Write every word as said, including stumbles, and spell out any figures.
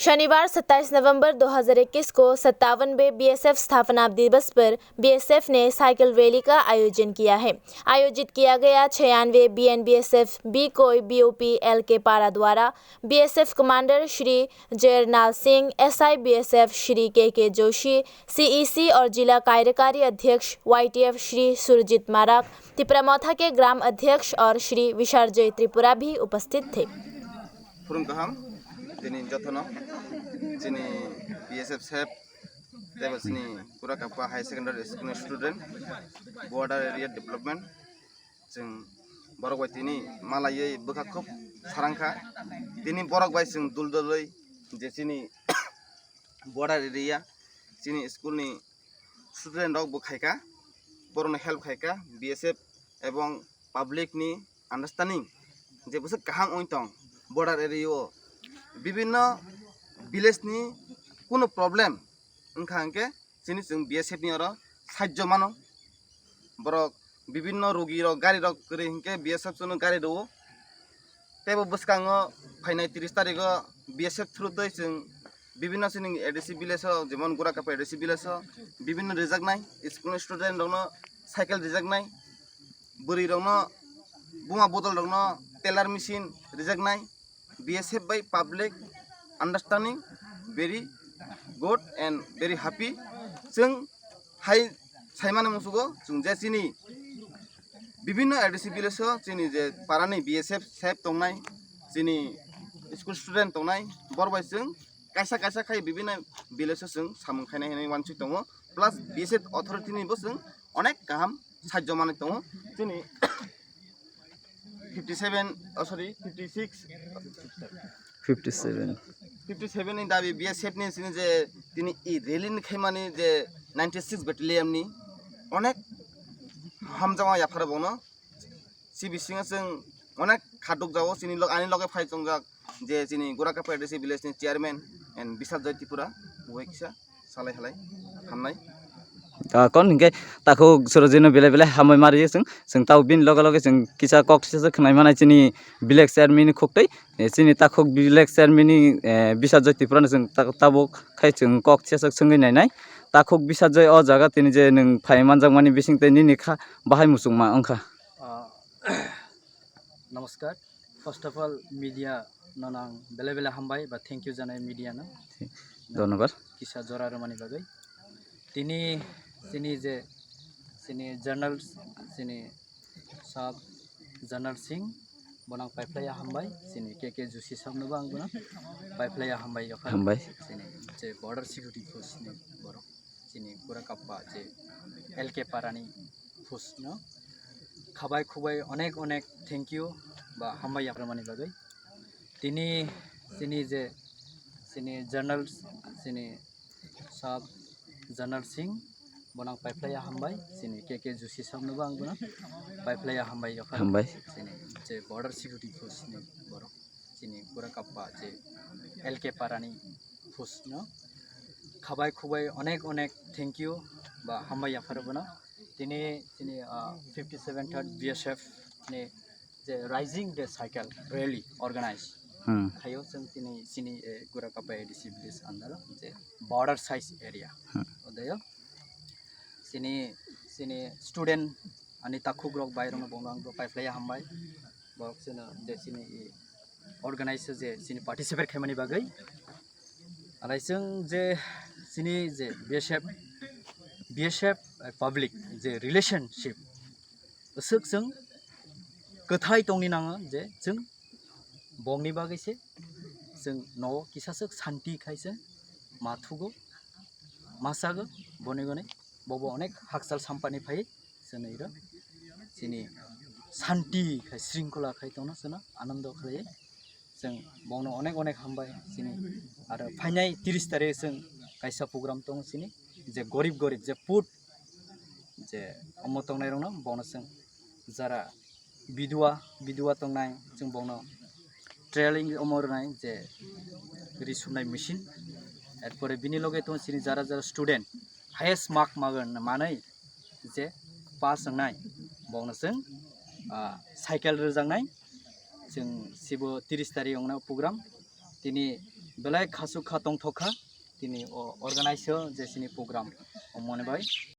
शनिवार सत्ताईस नवंबर दो हज़ार इक्कीस को सत्तावनवें बीएसएफ स्थापना दिवस पर बीएसएफ ने साइकिल रैली का आयोजन किया है। आयोजित किया गया छियानवे बीएनबीएसएफ बी कोई बीओपी एल के पारा द्वारा बीएसएफ कमांडर श्री जयरनाल सिंह, एसआई बीएसएफ श्री के के जोशी, सीईसी और जिला कार्यकारी अध्यक्ष वाईटीएफ श्री सुरजीत मारक, तिपरा मोथा के ग्राम अध्यक्ष और श्री विसर्जय त्रिपुरा भी उपस्थित थे। Phurung kaham, tini jotono, tini B S F sep, tei bo chini Kurakapa High Secondary School ni student, border area development, chwng borok bai tini malaiwi bwkha khub sarang kha. Tini borok bai chwng dul dului je chini border area, chini school ni student rok bo khai kha, borokno help khai kha, B S F ebong public ni understanding je bwswk kaham wng tong border area o, bibinno village ni kunu problem wngkha hwnkhe chini chwng B S F ni oro sahajjo mano. Borok bibinno rogi rok gari rok kwrwi hwnkhe B S F chwngno gari rwo. Tei bo bwskango phainai tris tarikgo B S F through twi chwng bibinno chini A D C village o, jemon Gorakapa A D C village o bibinno rijaknai, school ni student rokno cycle rijaknai, bwrwi rokno, buma bodol rokno teller machine rijaknai, B S F bai public understanding very good and very happy. Chwng hai saimani musugo chwng je chini bibinno A D C village o chini je parani B S F sep tongnai, chini school student tongnai, bor bai chwng kaisa kaisa khai bibinno village o chwng samung khainai hinwi wansuk tongo, plus B S F authority ni bo chwng onek kaham sahajjo manwi tongo. Chini fifty seven, oh, sorry, fifty six, fifty seven. Fifty seven ni dabi B S F ni chini je tini i rally ni khaimani je ninety six battalion ni onek hamjakma yapharo bono. Si bisingo chwng onek khaduk jago chini log-, ani loge phai tongjak je chini Gorakapa A D C village ni chairman and Bisal Joy Tripura, bo hai kisa salai halai hamnai. Ah, kon hinkhe takhuk Surojino belai belai hambai ma rwio chwng. Chwng tabo bini loge loge chwng kisa kok kisa se khwnai manai chini village chairman ni khuk twi. Eh, chini takhuk village chairman ni, eh, Bisal Joy Tripura no chwng ta-, tabuk khai chwng kok kisa se swngwi nainai. Takhuk Bisal Joy, o jaga tini je nwng phai manjakmani bising tei nini kha bahai muchungma wngkha. Ah, Namaskar. First of all, media no nang belai belai hambai ba thank you janai media no. Dhonnobad. Kisa jora rwmani bagwi. Tini, chini je, chini general, chini sub general Singh, bonang paiphlaiya hambai, chini K K Joshi sab no bo ang bono paiphlaiya hambai yokha. Hambai. Chini je border security force ni borok, chini Gorakapa je L K Parani force no khabai khubai onek onek thank you ba hambai yapharmani bagwi. Tini chini je chini general chini sub general Singh bonang paiphlaiya hambai, chini K K Joshi sab no bo ang bono paiphlaiya hambai yokha. Hambai. Chini je border security force ni borok, chini Gorakapa je L K Parani force no khabai khubai onek onek thank you ba hambai yapharo bono. Tini, tini, ah, fifty seven third B S F ni je Rising Day Cycle Rally organize. Hmm. Khayo chwng tini, chini, eh, Gorakapa A D C village under o je border side area. Hmm. Odeyo chini, chini student ani takhuk rok bai rokno bongno ang bo paiphlaiya hambai. Borok chwngno je chini i organize je chini participate khaimani bagwi. Alai chwng je chini je B S F, B S F public je relationship, aswk chwng kwthai tongni nango je chwng bongni bagwi se chwng nogo kisa swk santi khai chwng ma thugo, ma chago, boni gwnwi bobo onek hakchal sampani phai chwng nai rw chini santi khai sringkhola khai tongno chwngno anando khlai. Chwng bongno onek onek hambai chini. Aro phainai tris tarik chwng kaisa program tongo chini, je gorib gorib, je poor, je omo tongnai rokno bongno chwng jara bidua, bidua tongnai chwng bongno training omo rwnai je ri sumnai machine. Erpore bini loge tongo chini jara jara student highest mark magan manwi je pass wngnai bongno chwng, ah, cycle rwjaknai. Chwng sibo tris tarik wngnai program. Tini Belai khasuk kha tongthok kha tini o organize o je chini program o mone bai.